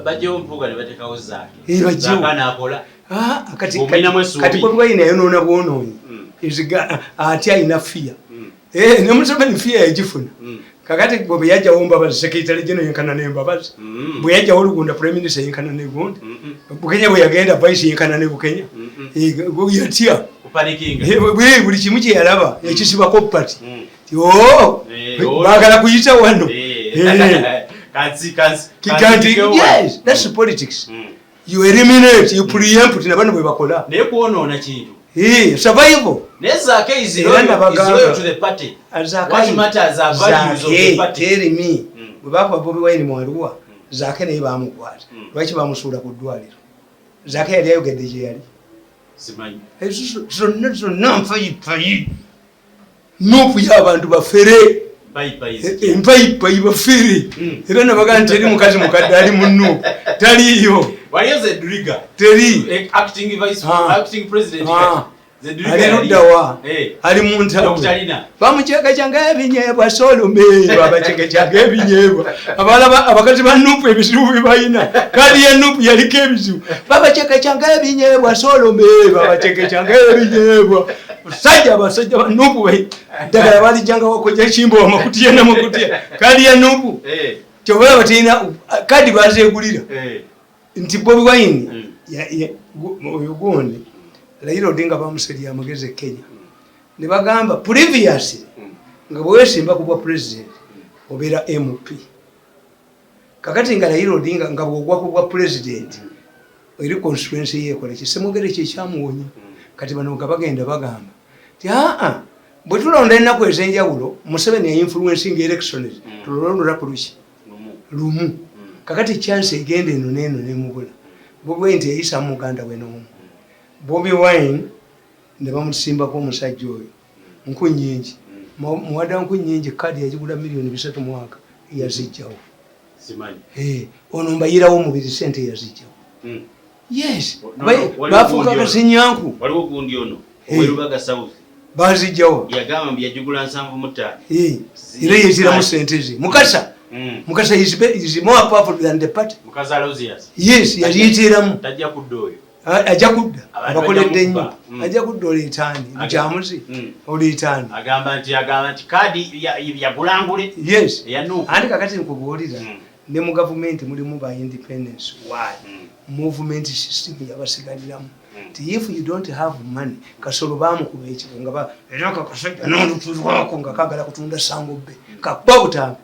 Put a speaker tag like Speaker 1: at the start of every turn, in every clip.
Speaker 1: Bajjewo Mpuuga ne bateekawo Zaake.
Speaker 2: Eh, bajjewo.
Speaker 1: Zaake anaakola.
Speaker 2: Ah, kati
Speaker 1: Omulinamu essuubi.
Speaker 2: kati Bobi Wine yayonoona bwonoonyi. Ate alina fear. Eh, ne Museveni fear yagifuna. Kakati bwe yajjawo Mbabazi, secretary general yenkana ne Mbabazi. Bwe yajjawo Rugunda, prime minister yenkana ne Gundi. Bukenya bwe yagenda, vice yenkana ne Bukenya. Eh, yatya.
Speaker 1: Kupanikinga.
Speaker 2: Eh, buli kimu kye yalaba yakisibako party. Ti, "Oh,
Speaker 1: Eh, oh.
Speaker 2: baagala kuyita wano."
Speaker 1: Eh.
Speaker 2: Eh.
Speaker 1: Kansi kansi.
Speaker 2: Kanti, yes, that's politics. You eliminate, you preempt, na bano bwe bakola.
Speaker 1: Naye kwonoona kintu.
Speaker 2: Eh, survival.
Speaker 1: Naye Zaake is
Speaker 2: Era
Speaker 1: loyal, is
Speaker 2: nabagamba.
Speaker 1: loyal to the party. What matters are values of the party.
Speaker 2: Tell me, bwe bakuba Bobi Wine mu Arua, Zaake naye bamukwata. Lwaki bamusuula ku ddwaliro? Zaake yali ayogedde gye yali.
Speaker 1: Simanyi.
Speaker 2: Ezo zonna zonna nfayipayi. NUP y'abantu bafere.
Speaker 1: Mpayipayi.
Speaker 2: Empayipayi bafere. Era nabaga nti teri mukazi mukadde ali mu NUP. Taliiyo.
Speaker 1: Waliyo Zedriga.
Speaker 2: Teri.
Speaker 1: Eh, acting vice acting president. Zedriga
Speaker 2: Ali
Speaker 1: yali.
Speaker 2: luddawa?
Speaker 1: Eh.
Speaker 2: Ali mu ntabwe.
Speaker 1: Dr. Lina.
Speaker 2: Bamukyekakyanga ebinyeebwa solome, babakyekakyanga ebinyeebwa. Abalaba abakazi ba NUP ebizibu bye balina, kadi ya NUP yaliko ebizibu. Babakyekakyanga ebinyeebwa solome, babakyekakyanga ebinyeebwa. Musajja, abasajja ba NUP ddagala balijjanga wakojja kimbo amakutiya namakutiya. Kadi ya NUP kyobalaba terina kadi, bazeegulira. Nti Bobi Wine oyo gundi Raila Odinga bamusalira amagezi e Kenya ne bagamba previously nga bwewesimba ku bwa president obeera MP. Kakati nga Raila Odinga nga bwogwa ku bwa president eri constituency yekola kisemogere kyekyamuwonya. Kati bano nga bagenda bagamba ti aa, bwe tulonda ennaku ez'enjawulo, Museveni yainfluencing elections, tulonda olunaku luki?
Speaker 1: Lumu.
Speaker 2: Lumu. Kakati chance egenda eno neeno nemubula. Bobi Wine teyayisa muganda we n'omu. Bobi Wine ne bamusimbako omusajja oyo nku nyingi. Muwada nku nyingi, kadi yagigula miliyoni 3 mwaka, yazijjawo.
Speaker 1: Simanyi.
Speaker 2: Eh, ono mbayirawo omubiri, sente yazijjawo. Yes.
Speaker 1: No, no, waliwo
Speaker 2: Bafuuka
Speaker 1: gundi ono.
Speaker 2: kasinyanku.
Speaker 1: Waliwo gundi ono
Speaker 2: Eh.
Speaker 1: owerubaga South.
Speaker 2: Bazijjawo.
Speaker 1: Yagamba mbu yagigula 75.
Speaker 2: Eh, era yeziramu sente ze Mukasa. Mukasa is more powerful than the party.
Speaker 1: Mukazi Alozias.
Speaker 2: Yes, yaziyitiramu.
Speaker 1: Tajja kudda oyo.
Speaker 2: Ajja kudda.
Speaker 1: Abantu
Speaker 2: abakoledde
Speaker 1: bajja
Speaker 2: nnyo.
Speaker 1: mukuba.
Speaker 2: Ajja kudda, oleetaani mukyamuzi. Oleetaani.
Speaker 1: Agamba nti kaadi yagulangule.
Speaker 2: Yes.
Speaker 1: Eya NUP.
Speaker 2: Anti kakati nkubuulira, ne mu gavumenti mulimu ba independence. Why? Movement system yabasigaliramu. Ti if you don't have money, Kasolo bamukuba ekigo nga era kakasajja nolutulwako nga kagala kutunda sango bbe kakuba butambi.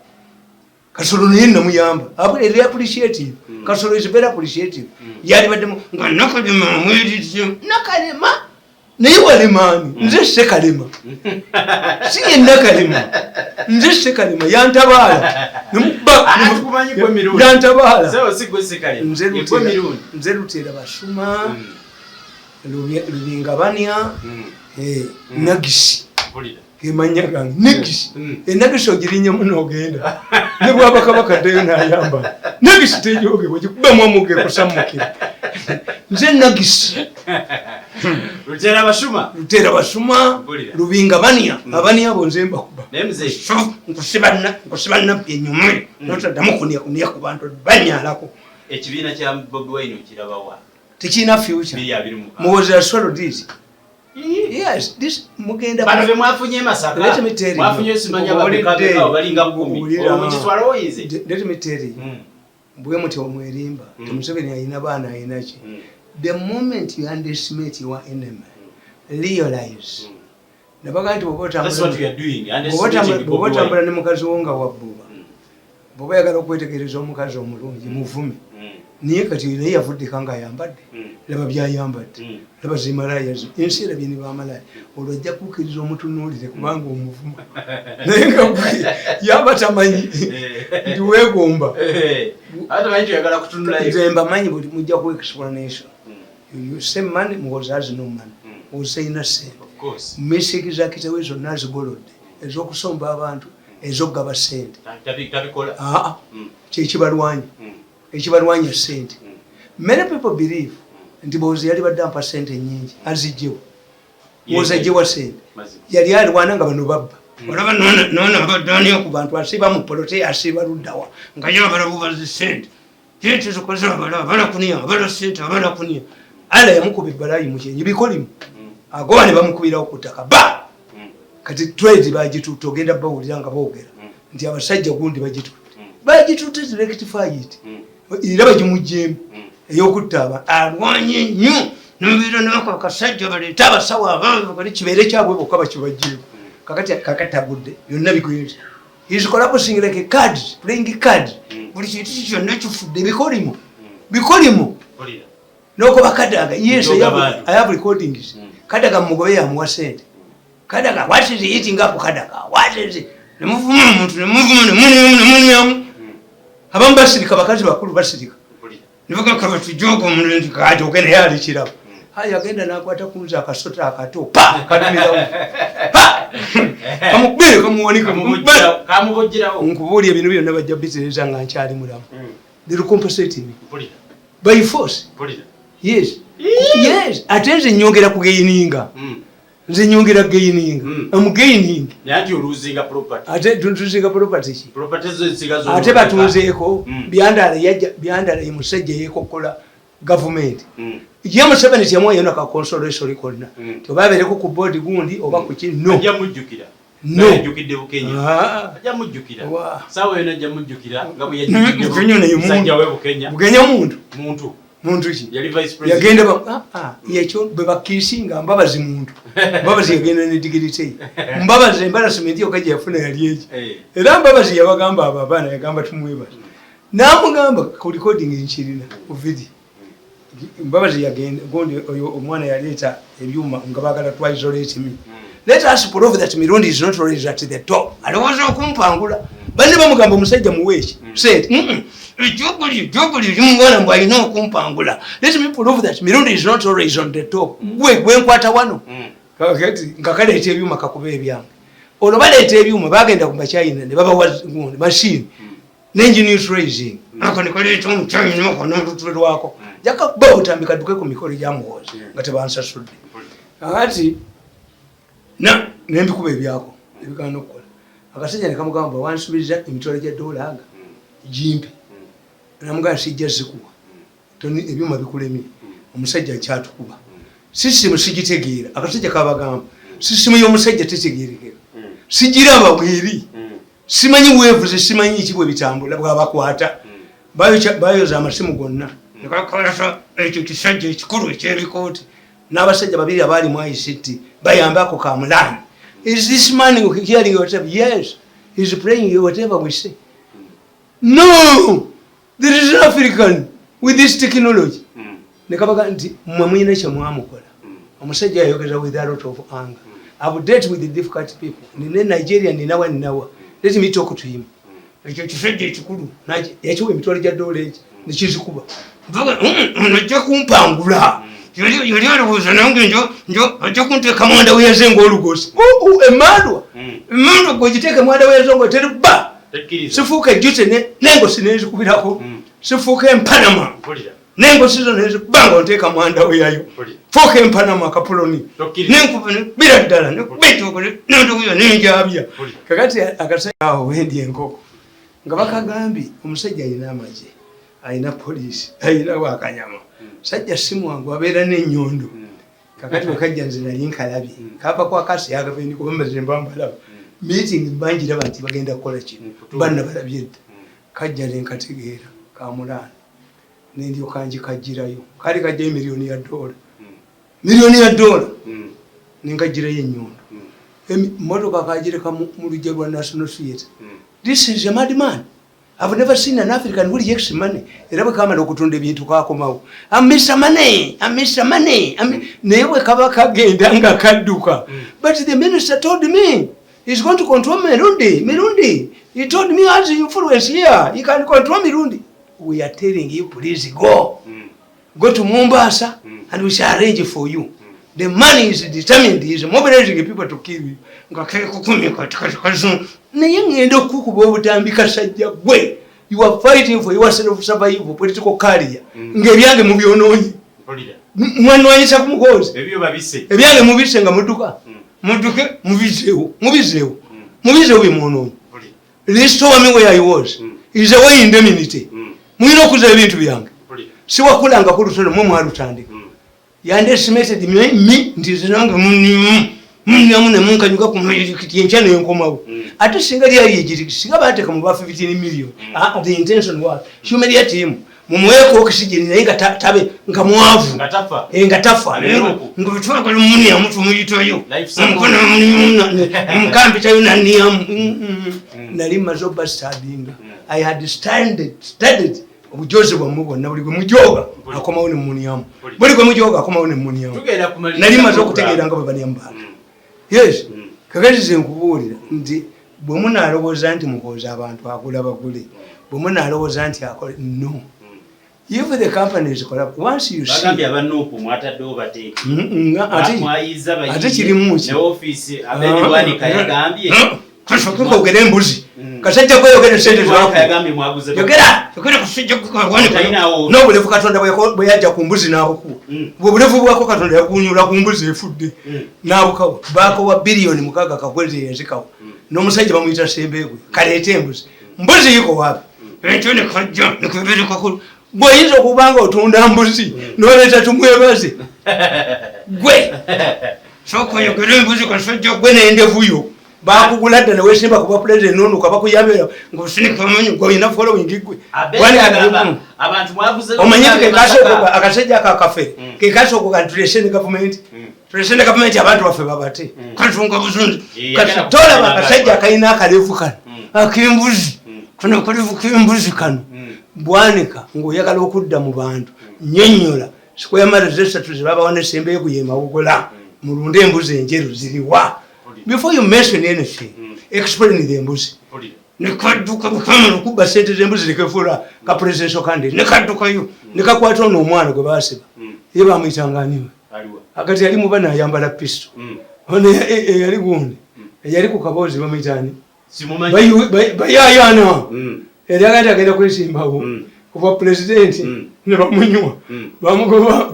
Speaker 2: Kasolo naye namuyamba. Eri appreciative. Kasolo is very appreciative. Yalibaddemu nga Nakalema mwerize Nakalema, naye walemaani? Nze Sekalema, si ye Nakalema, nze Sekalema yantabaala.
Speaker 1: Ah, tukumanyi gwe Mirundi.
Speaker 2: Yantabaala.
Speaker 1: Sebo si gwe Sekalema.
Speaker 2: Nze
Speaker 1: Ye gwe Mirundi.
Speaker 2: Nze Luteera Basuma, Lubingabania, eh, Nagisi.
Speaker 1: Mpulira.
Speaker 2: Gemanya gange negisi. Enagisi ogirinyemu nogenda ne bwaba kabaka ddeyo nayambala negisi tejogebwa, gikubamu omuga ekusammukira. Nze Nagisi.
Speaker 1: Luteera Basuma.
Speaker 2: Luteera Basuma.
Speaker 1: Mpulira.
Speaker 2: Lubingabania, abani abo nze mbakuba.
Speaker 1: Naye mzee.
Speaker 2: So, nkusiba nabbi enyuma notaddamu kuniya ku bantu banyalako.
Speaker 1: Ekibiina kya Bobi Wine okirabawa?
Speaker 2: Tekirina future.
Speaker 1: 2026.
Speaker 2: Muwozi aswallow this. Yes, this mugenda
Speaker 1: Bano be mwafunye e Masaka.
Speaker 2: Let me tell you.
Speaker 1: Mwafunye simanya babekabeka balinga 10.
Speaker 2: Wulira.
Speaker 1: Olwo mukitwala oyinze.
Speaker 2: Let me tell you. Bwe mutyo omwerimba. Museveni alina baana, alina ki. The moment you underestimate your enemy, realize nabaga nti bw'oba
Speaker 1: That's what you are doing.
Speaker 2: bw'oba
Speaker 1: Underestimating
Speaker 2: bw'oba
Speaker 1: Bobi Wine.
Speaker 2: otambula ne mukazi wo nga wabbuba, bw'oba oyagala okwetegereza omukazi omulungi, muvume. Naye kati naye yavuddeka ng'ayambadde. Laba byayambadde. Laba zimalaya zi ensi erabye ne bamalaya. Olwo ajja kukkiriza omutunuulire kubanga omuvuma, naye nga gwe yaba tamanyi nti weegomba.
Speaker 1: Eh, ate manyi toyagala kutunulayo.
Speaker 2: Nze mbamanyi, buli mujja ku explanation. You say money, Muhozi has no money. Muhozi talina sente.
Speaker 1: Of course.
Speaker 2: Misiki za kitawe zonna azigolodde, ez'okusomba abantu, ez'okugaba sente.
Speaker 1: Tabikola.
Speaker 2: Aa, kyekibalwanya, ekibalwanya sente. Many people believe nti Muhozi yali badde ampa sente nyingi, azijjewo. Muhozi ajjewa sente?
Speaker 1: Mazima.
Speaker 2: Yali alwana nga bano babba. Olaba nono abadde ku bantu, asiiba mu polote, asiiba luddawa nga ye abalabu bazi sente. Sente zikoze abala, abala kunia, abala sente, abala kunia. Ala yamukuba ebbalayi mu kyenyi, bikolimu. Agoba ne bamukubirawo ku ttaka ba. Kati trade bagitutte, ogenda bawulira nga boogera nti abasajja gundi bagitutte. Bagitutte to rectify it. Era bagimugyemu ey'okutta aba alwanye nnyo nobeera nako akasajja baleete abasawo abange kali kibeere kyabwe bokka bakibaggyeko. Kakati agudde byonna bigwenze. He's collapsing like a card, playing card. Buli kintu kyonna kifudde ebikolimo. Bikolimo. N'okuba Kadaga, yes, I have recordings. Kadaga mugobe yamuwa sente. Kadaga, what is eating up Kadaga? What is it? Nemuvuma omuntu, nemuvuma, nemunyamu, nemunyamu. Abamu basirika, bakazi bakulu basirika. Nebagamba batujoga omuntu kati ogenda naye alikiraba. Haya agenda n'akwata ku nze akasota akato, pa! Kalumirawo. Pa! Kamukubire, kamuwanika,
Speaker 1: Kamubugirawo.
Speaker 2: Nkubuulira ebintu byonna bajja bitereeza nga nkyali mulamu. They will compensate me. By force. Yes. Yes. Ate nze nyongera kugaininga. Nze nyongera gaininga. I'm gaining.
Speaker 1: Naye oluzinga property.
Speaker 2: Ate tuzinga property ki?
Speaker 1: Property zo ensiga zo.
Speaker 2: Ate batunzeeko. Byandala yajja, Byandala ye musajja yeekokkola gavumenti. Ye Museveni teyamuwa yonna ka consolation konna. Oba abeereko ku board gundi oba ku ki? No.
Speaker 1: Ajja mujjukira.
Speaker 2: No.
Speaker 1: Yajjukidde Bukenya.
Speaker 2: Ah.
Speaker 1: Ajja mujjukira.
Speaker 2: Wa.
Speaker 1: Saawa yonna ajja mujjukira nga bwe yajjukidde
Speaker 2: Bukenya naye muntu.
Speaker 1: musajja we Bukenya.
Speaker 2: Bukenya muntu.
Speaker 1: Muntu.
Speaker 2: Muntu ki?
Speaker 1: Yali vice president.
Speaker 2: Yagenda ba yekyo bwe bakiisinga Mbabazi muntu. Mbabazi yagenda ne dignity ye. Mbabazi embarrassment yokka gye yafuna yali egi. Era Mbabazi yabagamba abo abaana, yagamba tumwebaze. N'amugamba ku recording nkirina ku video. Mbabazi yagenda gundi oyo omwana yaleeta ebyuma nga baagala to isolate me. Let us prove that Mirundi is not always at the top. Alowooza okumpangula. Banne bamugamba omusajja muwe eki? Sente. Ejjogoli, ejjogoli limuganda mbu alina okumpangula. Let me prove that Mirundi is not always on the top. Gwe, gwe nkwata wano. Kakati, nga kaleeta ebyuma kakuba ebyange. Olwo baleeta ebyuma bagenda ku Bachina ne babawa gundi machine. N'engine tracing. Ako ne kaleeta omuchina ako n'olutwe lwako. Jaka kuba obutambi kadduke ku mikolo gya Muhoozi nga tebansasudde. Kakati na nembikuba ebyako ebigaana okukola. Akasajja ne kamugamba wansuubiza emitwalo gya dola aga gimpe. Namugamba sijja zikuwa. Toni ebyuma bikulemye. Omusajja nkyatukuba. Sisimu sigitegeera. Akasajja kabagamba sisimu y'omusajja tetegeerekeka. Sigiraba bweri. Simanyi weevuze, simanyi ki bwe bitambula bw'abakwata. Bayoza amasimu gonna. Ne bakwata ekyo kisajja ekikulu eky'ebikooti. N'abasajja babiri abaali mu ICT bayambako Kamulani. Is this man hearing whatever? Yes. He's praying whatever we say. No! There is an African with this technology. Ne kabaga nti mmwe mulina kye mwamukola. Omusajja yayogera with a lot of anger. I've dealt with the difficult people. Nina Nigeria, ninawa, ninawa. Let me talk to him. Ekyo kisajja ekikulu yakiwa emitwalo gya dola egi nekizikuba. Ajja kumpangula. Yali alowooza nange njo ajja kunteeka mwanda we yaze ng'olugosi. Emandwa. Emandwa gw'ogiteeka mwanda we yaze ngo teriba. Sifuuka ejjute n'engosi nenzikubirako. Sifuuka empanama. N'engosi zo nenzikuba ng'onteeka mwanda we yayo. Fuuka empanama akapuloni. Nenkuba bira ddala nekuba ekyogo nentukuza nenjabya. Kakati akasajja awo wendi enkoko. Nga bakagambye omusajja alina amagye, alina poliisi, alina wakanyama. Sajja si mwangu abeera n'ennyondo. Kakati bwe kajja nze nali nkalabye. Kava kwa kasi yagavendi kuba mmaze mba mbalaba. Meeting mbangiraba nti bagenda kukola kino. Banna balabye dda. Kajja ne nkategeera kamulaana. Ne ndyoka ngikaggyirayo. Kaali kajjayo miliyoni ya dola. Miliyoni ya dola. Ne nkaggyirayo ennyondo. Mmotoka kagireka mu luggya lwa National Theatre. This is a madman. I've never seen an African who rejects money. Era bwe kamala okutunda ebintu kakomawo. I'm Mr. Money, I'm Mr. Money. Naye bwe kaba kagenda nga kadduka. But the minister told me he's going to control Mirundi. Mirundi. He told me has influence here. He can control Mirundi. We are telling you, please go. Go to Mombasa and we shall arrange for you. The man is determined. He is mobilizing people to kill you. Nga kekukumi kati kati kati. Naye ngenda okukuba obutambi kasajja gwe. You are fighting for your self survival political career. Ng'ebyange mubyonoonye. Mwanwanyisa ku Muhoozi.
Speaker 1: Ebyo babise.
Speaker 2: Ebyange mubise nga mudduka. Mudduke mubizeewo. Mubizeewo. Mubizeewo bye mwonoonye. Restore me where I was. Is a way indemnity. Mulina okuza ebintu byange. Siwakulanga ku lutalo, mwe mwalutandika. Underestimated me nti zinange muniamu nemunkanyuka ku majirikiti enkya nenkomawo. Ate singa lyali ejirikiti, singa bateeka mu ba 15 million. The intention was humiliate him, mumuweeko oxygen, naye nga tabe nga mwavu.
Speaker 1: Nga tafa.
Speaker 2: Nga tafa.
Speaker 1: Abeeruku.
Speaker 2: Nga twagala muniamu, tumuyitayo.
Speaker 1: Life support.
Speaker 2: Omukono mukampitayo naniamu. Nali maze obastabinga. I had studied obujozi bwammwe bwonna. Buli gwe mujoga akomawo ne muniamu, buli gwe mujoga akomawo ne muniamu.
Speaker 1: Tugenda kumaliriza
Speaker 2: Nali maze
Speaker 1: program.
Speaker 2: okutegeera nga bwe banyamu bantu. Yes, kakati ze nkubuulira nti bwe munaalowooza nti Muhoozi abantu agula bagule, bwe munaalowooza nti akole, no, if the company is corrupt, once you see
Speaker 1: Bagambye aba NUP mwataddewo bateeke.
Speaker 2: Ate
Speaker 1: Mwayiza bayiye.
Speaker 2: ate kirimu ki?
Speaker 1: Ne ofiisi Abedi Bwanika yagambye.
Speaker 2: Kasooke koogera embuzi, kasajja kweyogera sente.
Speaker 1: Bwanika
Speaker 2: Zaku
Speaker 1: yagambye mwaguze.
Speaker 2: Yogera, yogera, kasajja.
Speaker 1: Talinawo.
Speaker 2: N'obulevu Katonda bwe yajja ku mbuzi n'abukuwa. Bwe bulevu bwako Katonda yakunyula ku mbuzi efudde n'abukawa. Bakowa 6 biliyoni kakwezi yazikawa n'omusajja bamuyita Sembeegwe, kaleete embuzi. Mbuzi yiko waapi ekyo nekajja nekeberekakulu. Gweoyinza okuba nga otunda mbuzi noleeta Tumwebaze? Gwe sooka oyogere embuzi, kasajja gwe, n'endevu yo. Bakugula dda newesimba kuba pulezidenti nonuka bakuyabira ngaosinikamanyi gwe olina following gwe.
Speaker 1: Abedi
Speaker 2: Bwanika
Speaker 1: agamba abantu mwaguze.
Speaker 2: Omanyi nti kekasooka akasajja ako akafere kekasooka nti tulese ne gavumenti, tulese ne gavumenti, abantu baffe babate katunga buzunzi.
Speaker 1: Yagala
Speaker 2: Tolaba
Speaker 1: kufuna
Speaker 2: akasajja
Speaker 1: abantu.
Speaker 2: akalina akalevu kano ak'embuzi, kano kalevu k'embuzi kano. Bwanika ng'oyagala okudda mu bantu, nyonnyola square miles esatu zebabawa nesembeegu yemawogola, mulunde embuzi enjeru ziriwa? Before you mention anything, explain the embuzi. Nekadduka bukamala okubba sente zembuzi, nekefuula ka presidential candidate, nekaddukayo nekakwata ono omwana gwe basiba. Ye bamwyitanga aniwe?
Speaker 1: Aliwa?
Speaker 2: Akati yali mubana ayambala pisto. Ono eyali gundi eyali ku kaboozi bamwyitani?
Speaker 1: Simumanyi.
Speaker 2: Bayayana yali agati agenda kwesimbawo kuba pulezidenti ne bamunywa. Bamugoba,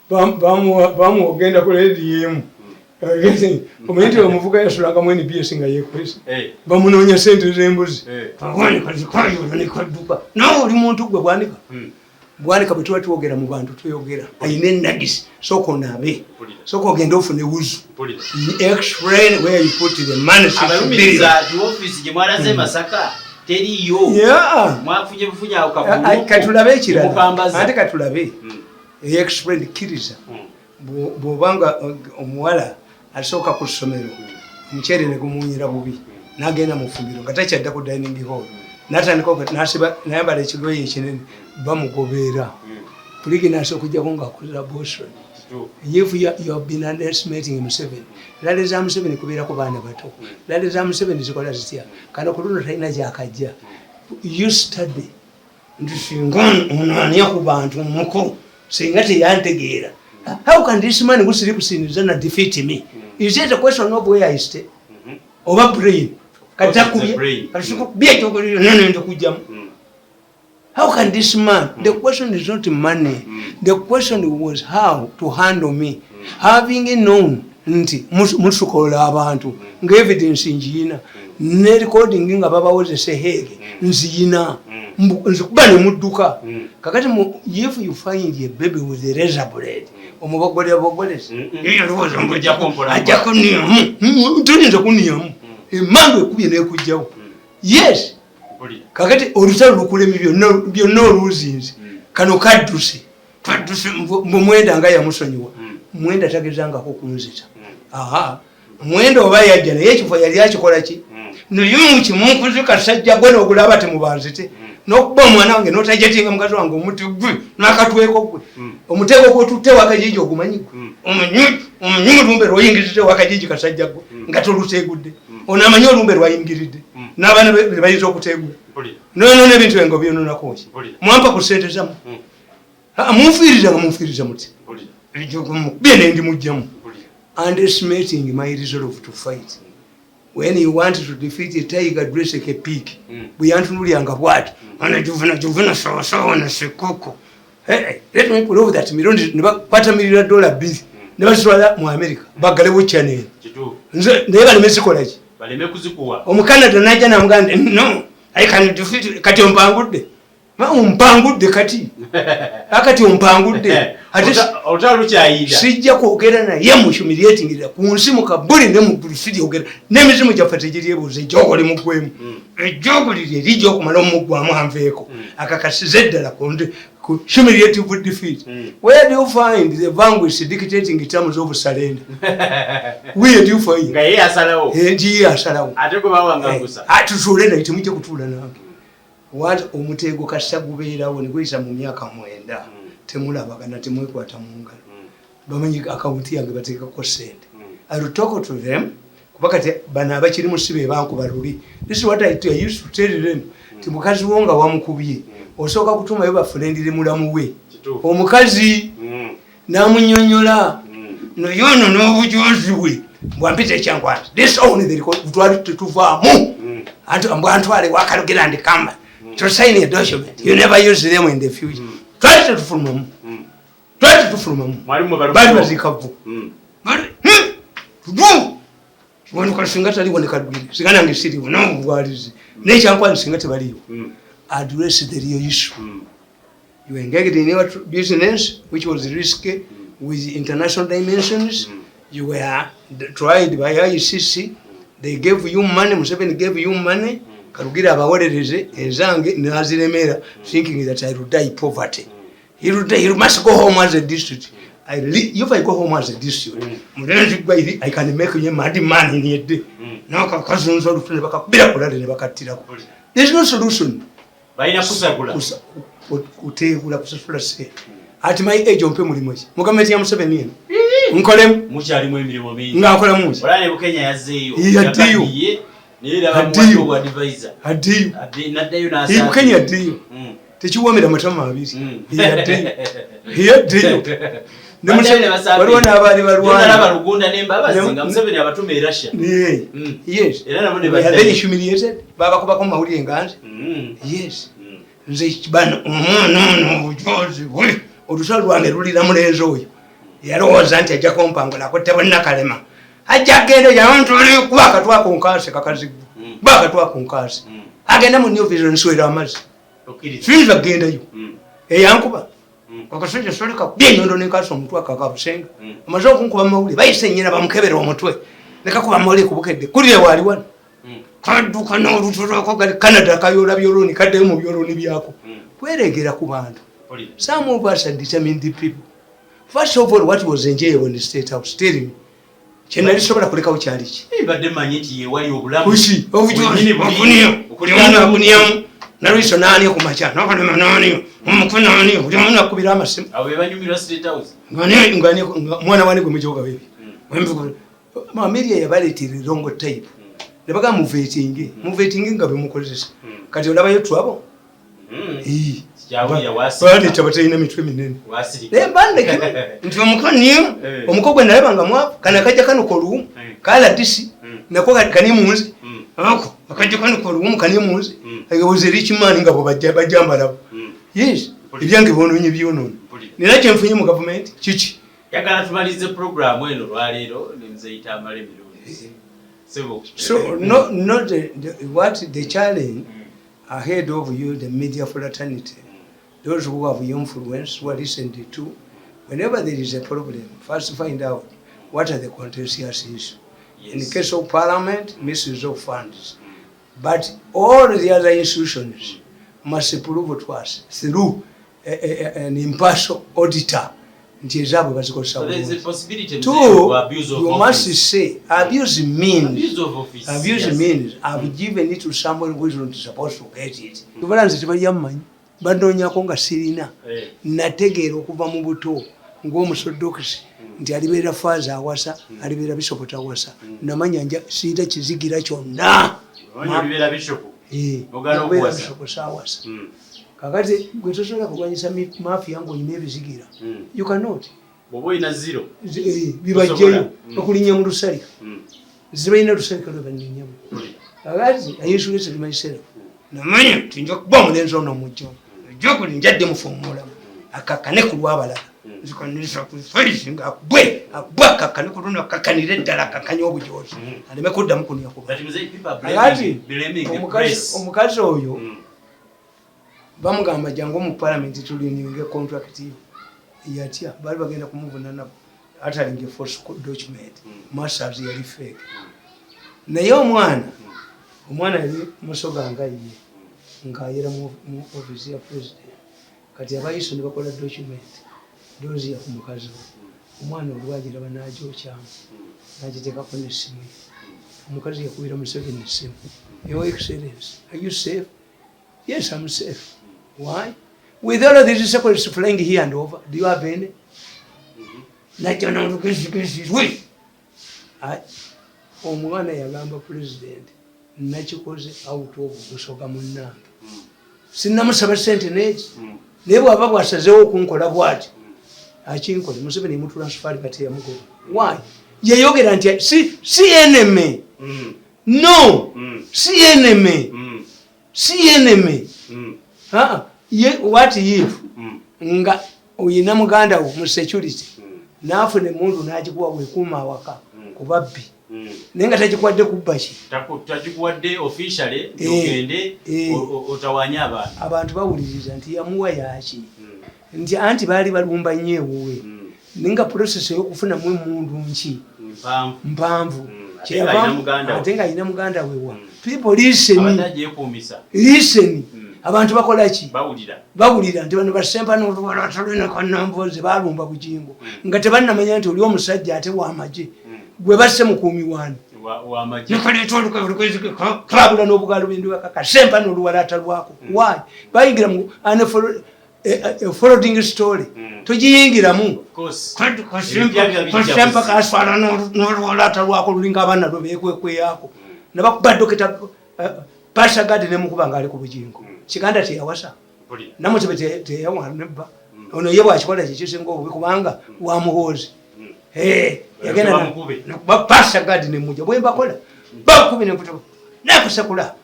Speaker 2: bamuwa ogenda ku rediyo emu. Omanyi nti omuvuka yasulangamu NBS nga yekwese. Bamunoonya sente z'embuzi. Bwanika zikayola nekadduka. Nawe oli muntu gwe, Bwanika. Bwanika, bwe tuba twogera mu bantu tweyogera ayina enagisi. Sooka onaabe, sooka ogende ofune wuzu. Explain where you put the money, 6 billion.
Speaker 1: Abalumiriza nti ofiisi gye mwalaze e Masaka teriiyo. Mwafunye bufunyi awo kagulu.
Speaker 2: Katulabe ekirala.
Speaker 1: Mukambaza.
Speaker 2: Ate katulabe explain, kkiriza. Bw'obanga omuwala asooka ku ssomero, omuceere ne gumuwunyira bubi, n'agenda mu fumbiro nga takyadda ku dining hall, n'atandika n'asiba nayambala ekigoye ekinene, bamugobeera. Pregnancy okujjako ng'akolera abortion. If you have been underestimating Museveni, rally za Museveni kubeerako baana bato. Rally za Museveni zikola zitya? Kano ku luno talina gyakajja. You study nti singa ono anya ku bantu muko, singa teyantegeera. How can this man who sleeps in Zana defeat me? Is it a question of where I stay oba brain?
Speaker 1: Of course it's the brain.
Speaker 2: Kati ekyokulnene kujjamu. How can this man? The question is not money. The question was how to handle me, having known nti musukola abantu nga evidence njiyina ne recording nga babawozesa Hague nziyina. Nzikuba ne mudduka. Kakati if you find a baby with a razor blade, omubogolera bogolezi. Yalowooza mbu
Speaker 1: Ajjako mpola mpola.
Speaker 2: Ajjako niyamu, toyinza kuniyamu, emandu ekubye nekujjawo. Yes. Kakati olutalo lukulemi byonna byonna oluzinze. Kano kadduse, kadduse mbu Mwenda nga yamusonyiwa. Mwenda tagezangako kunzita. Aha, Mwenda oba yajja naye ekifo yali akikola ki? Naye mukimunkuzi kasajja gwe nogulaba temubanzite nokuba omwana wange notajetinga mukazi wange omuti gwe nakatweko gwe. Omutego gwotutte wakajiji ogumanyi gwe? Omanyi olumbe lwoyingiridde wakajiji, kasajja gwe, nga tolutegudde? Ono amanyi olumbe lwayingiridde n'abaana be bayinza okutegula nonona ebintu byange obyononakoki? Mwampa ku sente zammwe. Ah, munfiiriza nga munfiiriza muti mukubye nendimugjamu. Underestimating my resolve to fight. When you want to defeat a tiger, dress like a pig. Bwe yantunulyanga bwati ana juvuna juvuna sawasawa na sekoko. Hey, let me prove that mirundi ne bakwata miliyoni dola 2 ne bazitwala mu America baggalewo channel. Nze naye baleme zikolaki?
Speaker 1: Baleme kuzikuwa.
Speaker 2: Omukanada najja namugamba nti no, I can defeat. Kati ompangudde. Ompangudde kati. Akati ompangudde. Ate
Speaker 1: Olutalo lukyayinda.
Speaker 2: Sijja kwogera naye mu humiliating ku nsi mu kabuli ne mu ggulu siryogera. N'emizimu gyaffe tegiryebuuza ejjoogo limuggwemu. Ejjoogo liri erijja okumala omuggwamu anveeko. Akakasize eddala ku humiliative defeat. Where do you find the vanguish dictating terms of surrender? Where do you find?
Speaker 1: Nga ye asalawo.
Speaker 2: Nti ye asalawo.
Speaker 1: Ate gwe bawangangusa.
Speaker 2: Tutuule naye, temujja kutuula nange. What omutego kasita gubeerawo ne guyisa mu myaka 9, temulabagana, temwekwata mu ngalo. Bamanyi akawunti yange bateekako ssente. I will talk to them kuba kati bano abakiri mu sibe bankuba luli. This is what I used to tell them. Ti mukazi wo nga wamukubye, osooka kutumayo bafulendire mulamu we. Omukazi n'amunyonyola. Naye ono n'obujozi bwe bwampita ekyankwanzi. This only the record, twali tetuvaamu. Anti mbwantwale wakalugira ndi kamba. To sign a document, you never use them in the future. Twali tetufulumamu. Twali tetufulumamu.
Speaker 1: Mwalimu balukubo.
Speaker 2: Bali bazikavu. Bali, bu! Wano singa taliwo ne Kalugire, singa nange siriwo, n'obugwalizi. N'ekyankwanzi singa tebaliiwo. Address the real issue. You engaged in your business, which was risky, with international dimensions. You were tried by ICC. They gave you money, Museveni gave you money. Kalugira abawolereze ezange naziremera, thinking that I would die poverty. He would die, he must go home as a district. If I go home as a district, mulenzi gwa iri, I can make you a mad man in a day. Nakakazunza olutwe ne bakakubira kulale ne bakattirako. There is no solution.
Speaker 1: Balina kusagula.
Speaker 2: Kuteegula kusasula ssente. At my age ompe mulimu ki? Mu gavumenti ya Museveni eno. Nkolemu.
Speaker 1: Mukyalimu emirimu mingi.
Speaker 2: Nga nkolamu ki?
Speaker 1: Olaba ne Bukenya yazzeeyo.
Speaker 2: Ye, addeyo.
Speaker 1: Yakaddiye, naye era
Speaker 2: Addeyo.
Speaker 1: bamuwadde obwa advisor.
Speaker 2: Addeyo.
Speaker 1: N'addayo
Speaker 2: Ye,
Speaker 1: n'asaasira.
Speaker 2: Bukenya addeyo. Tekiwoomera matama abiri. Ye, addeyo. Ye, addeyo. Ne
Speaker 1: Baddayo
Speaker 2: Museveni,
Speaker 1: ne basaafiri.
Speaker 2: waliwo n'abaali balwana.
Speaker 1: Nalaba Lugunda n'Embabazi nga Museveni abatuma e Russia.
Speaker 2: Ye. Yes.
Speaker 1: Era nabo ne
Speaker 2: Were
Speaker 1: baddayo.
Speaker 2: they humiliated? Babakubako mu mawulire nga nze. Yes. Nze bano omwana ono obujozi bwe olusalo lwange lulira mulenzi oyo. Yalowooza nti ajja kumpangula akutte bunnakalema. Ajja agenda yantwale kuba akatwa ku nkaasi kakazibu. Kuba akatwa ku nkaasi. Agenda mu New Vision nswera amazzi.
Speaker 1: Okkiriza.
Speaker 2: Siyinza kugendayo. Eyankuba. Akasajja soli kakubye ennyondo n'enkaasi omutwe akakabusenga. Amaze okunkuba mu mawulire bayise nnyina bamukebere omutwe. Ne kakuba mu mawulire ku Bukedde. Kulire waali wano. Kadduka n'olutulwako gali Canada kayoola byoloni kaddeyo mu byoloni byako. Kweregera ku bantu. Some of us are determined people. First of all, what was enjoyable in the State House? Tell me. Kye nali sobola kulekawo kyali ki?
Speaker 1: Mbadde mmanyi nti ye wali obulamu.
Speaker 2: Kuki? Obujuzi,
Speaker 1: Bwennyini buli.
Speaker 2: obuniyo. Buli omu abuniyamu. Nalwiso n'ani ku makya, n'akalema n'ani, omuku n'ani, buli omu nakubira amasimu.
Speaker 1: Abo be banyumirwa State House.
Speaker 2: Nga mwana wani gwe mujoga bebi. Mamiria yabaleetera wrong type. Ne bagamba muveetinge, muveetinge nga bemukozesa. Kati olabayo twabo? Ee.
Speaker 1: Sikyawulira, wasirika.
Speaker 2: Baleeta batalina mitwe minene.
Speaker 1: Wasirika.
Speaker 2: Naye mbandeke nti omuko niyo, omuko gwe nalaba nga mwavu, kano akajja kano koluwumu, kala disi, nako kani munzi. Ako, akajja kano koluwumu kani munzi. Ayoboza eri kimaani nga bwe bajja mbalabo. Yes, ebyange byonoonye byonoonye. Nina kye nfunye mu gavumenti, kiki?
Speaker 1: Njagala tumalize puroguraamu eno olwaleero ne Muzeeyi Tamale Mirundi. Sebo.
Speaker 2: So, no, no, the, the, what the challenge ahead of you, the media fraternity, those who have influence, who are listened to, whenever there is a problem, first find out what are the contentious issues. In the case of parliament, misuse of funds. But all the other institutions must prove to us through an impartial auditor. Nti ezaabwe bazikozesa
Speaker 1: So there is a
Speaker 2: bulungi.
Speaker 1: possibility
Speaker 2: Two,
Speaker 1: of abuse of
Speaker 2: you must
Speaker 1: office.
Speaker 2: say, abuse means,
Speaker 1: Abuse of office,
Speaker 2: abuse
Speaker 1: yes.
Speaker 2: means I've given it to someone who is not supposed to get it. Tubala nze tebalya mmanyi, bannoonyako nga sirina. Nategeera okuva mu buto ng'omusodokisi nti alibeera faaza awasa, alibeera bishopu tawasa. Namanya nja siita kizigira kyonna.
Speaker 1: Omanyi olibeera bishopu? Ogaana
Speaker 2: Okubeera
Speaker 1: okuwasa.
Speaker 2: bishopu saawasa. Kakati gwe tosobola kulwanyisa mafia ng'olina ebizigira. You cannot.
Speaker 1: Bw'oba olina zero.
Speaker 2: Bibajjeyo.
Speaker 1: Tosobola.
Speaker 2: Okulinnya mu lusalika. Zibalina lusalika lwe bannyinnyamu. Kakati I insulated myself. Namanya nti nja kuba omulenzi ono omujjo. Ojja kuli njadde mufuumulamu. Akakkane ku lw'abalala. Nzikanisa ku face nga akubwe, akubwe akakkane ku luno, akakkanire ddala, akakkanye obujoozi. Aleme kuddamu kunya kuba.
Speaker 1: But Mzee, people are
Speaker 2: Kakati,
Speaker 1: blaming the press.
Speaker 2: omukazi oyo, Bamugamba, "Jangu mu parliament tulininge contract yo." Yatya, baali bagenda kumuvunana uttering a false document. Masters yali fake. Naye omwana yali musoga nga ye, ng'ayera mu office ya president. Kati abayiso ne bakola document doziya ku mukazi we. Omwana olwagiraba n'agyokyamu, n'agiteekako n'essimu ye. Omukazi yakubira Museveni essimu, "Your Excellence, are you safe?" "Yes, I'm safe." "Why? With all of these secrets flying here and over, do you have any?" Najja nolugezigezi. Omwana yagamba president, "Nakikoze out of busoga munnange, sinnamusaba sente neki, naye bwaba bwasazeewo okunkola bwati, akinkole." Museveni mutransfer, kati yamugoba. Why? Yeyogera nti si enemy. No, si enemy, si enemy. What if nga oyina muganda wo mu security, naafuna emundu n'agikuwa, wekuuma awaka ku babbi, naye nga tagikuwadde kubba ki?
Speaker 1: Tagikuwadde officially ogende otawanye abantu.
Speaker 2: Abantu bawuliriza nti yamuwa yaki, nti anti baali balumba nnyo ewuwe, naye nga process ey'okufunamu emundu nki? Mpanvu. Ate nga alina muganda wewa. People, listen, listen. Abantu bakola ki? Bawulira nti bano basempa noluwalatalinakanamboze balumba Bugingo nga tebannamanya nti oli omusajja ate wamagye gwe basse mukuumi wani kabula n'obugalubindi kasempa n'oluwalata lwako. Why bayingira mu following story? Togiyingiramu. Kasempa kaswala n'oluwalata lwako lulinga abaana lwe bekwekweyako nabakuba dokita pasagadi nemukuba ngaali ku Bugingo. Kiganda teyawasa, Namutebe teyawa nebba. Ono ye bwakikola kyekisinga obubi, kubanga wamuhoozi yagenda pasagadi nemuja bwembakola bakubi nekusekula,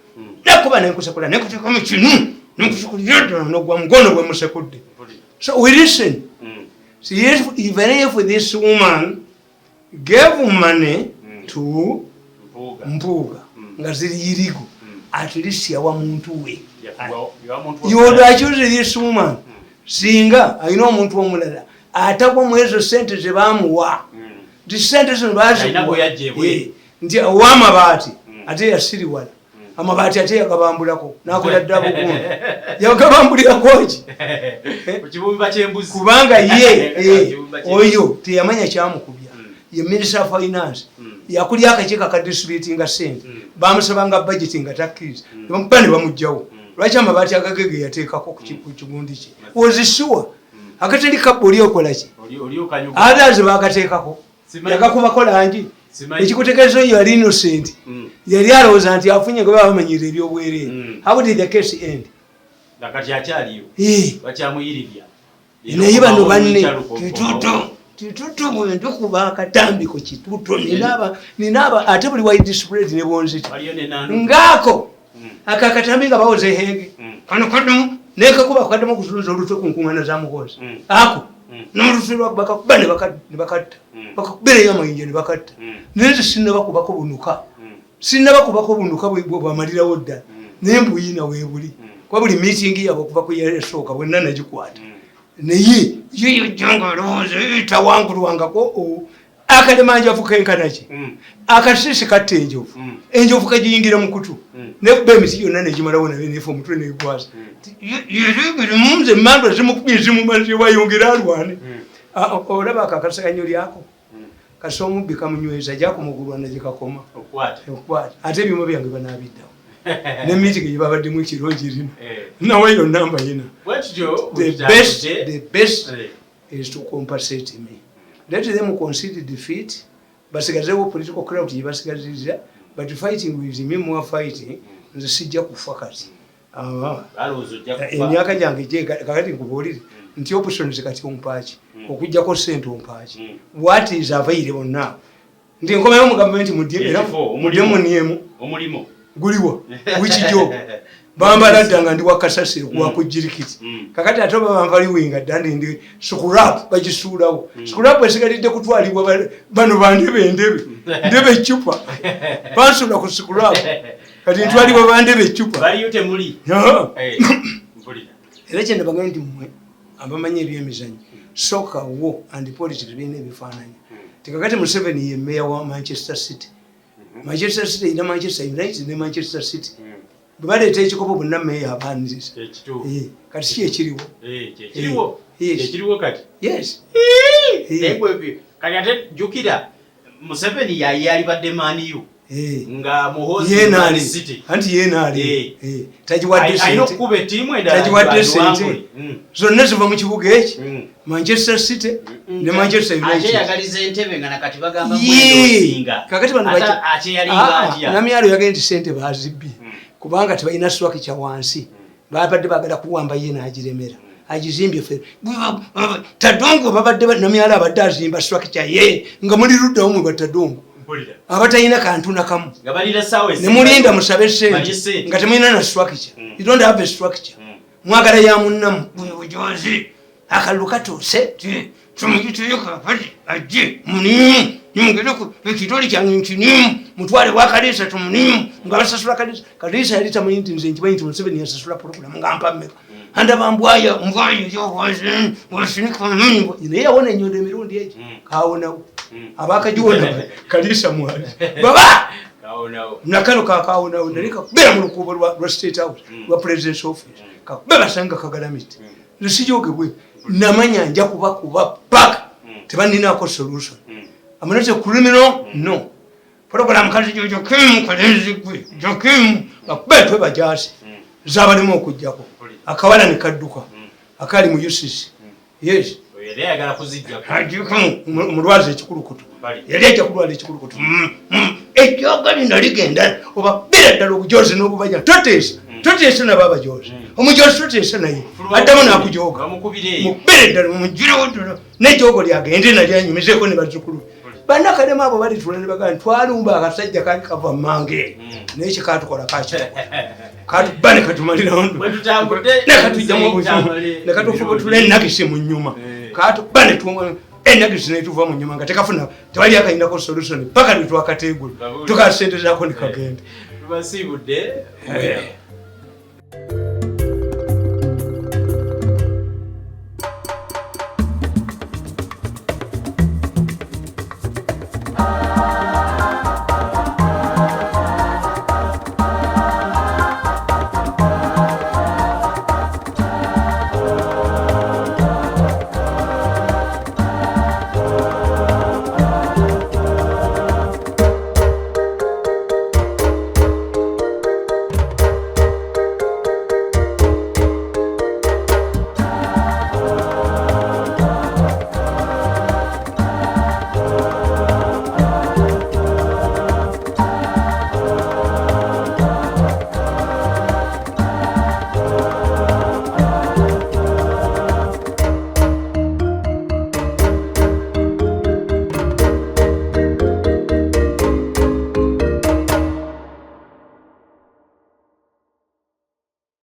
Speaker 2: nekuba nenkusekula, nekuteekamu kinu, nenkusekulnogwa mugono bwemusekudde. So we listen. So even if this woman gave money to Mpuuga nga ziri irigo, at least yawa muntu we. You would accuse this woman singa alina omuntu omulala atagwa mu ezo sente zebamuwa, nti sente zino bazikuwa nti owamabaati, ate yasiriwala amabaati, ate yagabambulako nakola dda bugundi yagabambulirako ki? Kubanga ye oyo teyamanya kyamukubya. Ye Minister of Finance yakulya akakiiko akadistributinga sente, bamusabanga budget nga takkiriza, nebamuba ne bamugjawo. Lwaki amabaati agagege yateekako ku kigundi kye? Ozisuwa akatali kabba oli okolaki? Others bakateekako, yagakubako langi ekikutegeeza oyo yali innocent. Yali alowooza nti afunye nga bamanyira ebyobwereere. How did the case end?
Speaker 1: Kati akyaliyo, bakyamuyiribya.
Speaker 2: Naye bano banne kitutu kitutu bwentukuba akatambi ku kitutu ninaaba ate buli wide spread ne bonzita ngaako ako akatambi nga bawoza ehenge kano kadamu nekakuba kadamu okuzunza olutwe ku nkuŋŋaana za Muhoozi ako n'olutwe bakakuba ne bakatta, bakakubereyo amayinja ne bakatta. Naye nze sinnabakubako bunuka, sinnabakubako bunuka bwamalirawo ddala, naye mbuyina weebuli kuba buli meeting yabwe okuva ku yasooka bwenna nagikwata. Naye yeyojjanga alowooza tawangulwangako akalemanjavu kenkanaki, akasiisi katta enjovu, enjovu kagiyingira mu kutu nekuba emiti yonna negimalawo naye nefa omutwe negwaza yeregerimunze emandwa zimukubye zimumaze wayongera alwane. Olaba ako akasakanyo lyako kasi omubbi kamunyweza jakumugulwana gyekakoma okukwata ate ebyuma byange banabiddawo ne meeting gyebabaddemu ekiro girina nawe yonna mbayina. The best is to compensate me. Let them concede defeat, basigazewo political crowd gyebasigaziriza, but fighting with me, more fighting, nze sijja kufa kati. Emyaka gyange kakati nkubuulire nti options kati ompaaki okugjako sente ompaaki? What is available now? Nti nkomeyo mu gavumenti mudye muniemu guliwa? Which job? Bambala dda nga ndi wakasasiro kuwakujirikiti. Kakati ate oba banvaliwinga dda ndi scrap, bagisuulawo scrap esigalidde kutwalibwa bano bandebe endebe ndebe ecupa bansula ku scrap, kati ntwalibwa bandebe ecupa. Era kyenabagambye nti mmwe abamanyi ebyemizanyo, soccer, war and politics birina ebifaananyi. Tikakati Museveni ye meya wa Manchester City. Manchester City erina Manchester United ne Manchester City. Bwe baleeta ekikopo, bonna meya abaniriza.
Speaker 1: Kyekituufu.
Speaker 2: Kati si ekiriwo?
Speaker 1: Kyekiriwo.
Speaker 2: Yes.
Speaker 1: Kyekiriwo kati.
Speaker 2: Yes.
Speaker 1: Naye kati ate jjukira Museveni yayi alibadde Man U nga Muhoozi Man
Speaker 2: Yenaali
Speaker 1: City.
Speaker 2: Anti yenaali tagiwadde
Speaker 1: Alina
Speaker 2: sente.
Speaker 1: okukuba ettiimu endala
Speaker 2: Tagiwadde sente.
Speaker 1: agiwangule.
Speaker 2: Zonna ziva mu kibuga eki, Manchester City ne Manchester United.
Speaker 1: Akyeyagaliza entebe nga nakati bagamba
Speaker 2: Yee.
Speaker 1: mwendo osinga.
Speaker 2: Kakati bano
Speaker 1: Ate akyeyalinga atya?
Speaker 2: Namyalo yagambye nti sente bazibbye kubanga tebalina structure wansi. Babadde bagala kuwamba ye n'agiremera, agizimbye ffe Tadongo. Babadde Namyalo abadde azimba structure ye nga muli luddawo mwe batadongo
Speaker 1: Mpulira.
Speaker 2: abatalina kantu nakamu.
Speaker 1: Nga balira essaawa esinga.
Speaker 2: Nemulinda musabe
Speaker 1: Balye
Speaker 2: sente
Speaker 1: sente.
Speaker 2: nga temulina na structure. You don't have a structure. Mwagala ya munnamu bujozi. Akalulu katuuse, tumugiteyo kakati ajje munimu nimugereku ekitole kyange nkinimu mutwale bwakalisa tumunimu nga basasula Kalisa. Kalisa yali tamanyi nti nze nkimanyi nti Museveni yasasula puroguramu nga mpa mmeka. Andaba mbwaya mbwaya naye yawona enyondo emirundi egi. Kawonawo. Abakagiwona Kalisa mwali baba.
Speaker 1: Kawonawo.
Speaker 2: Nakano kakawonawo nali kakubera mu lukuubo lwa State House, lwa President's office, kakube basanga kagalamite. Nsijogebwe namanya nja kubakuba paka tebaninaako solution. I'm not a criminal, no program. Kati Jokim kalenzi gwe Jokim bakube twe bajasi zabalimu okujjako akawala ne kadduka akali mu UCC, yes.
Speaker 1: Oyo yali ayagala kuzijjako.
Speaker 2: Ajukamu omulwazi ekikulukutu.
Speaker 1: Bali.
Speaker 2: Yali ajja kulwala ekikulukutu. Ejjoga lino ligenda oba bira ddala obujozi n'obubaja. Toteesa, toteesa nabo abajozi. Omujozi toteesa naye addamu n'akujooga.
Speaker 1: Bamukubira eyo.
Speaker 2: Mubere ddala mumugirewo ddala n'ejjoogo lyagende nalyo anyumizeko ne bazzukulu. Bannakalema abo balitula ne bagamba twalumba akasajja kali kava mmange, naye kyekatukola kakitukola katuba ne katumalirawo.
Speaker 1: Bwe tutambudde,
Speaker 2: ne katujjamu obuzibu
Speaker 1: tamale
Speaker 2: ne katufubutula enagisi mu nyuma. Katuba ne tuwa enagisi netuva mu nyuma nga tekafuna, tewali akayinako solution paka lwe twakateegula.
Speaker 1: Babuulire.
Speaker 2: Tukasente zaako ne kagenda.
Speaker 1: Tubasiibudde.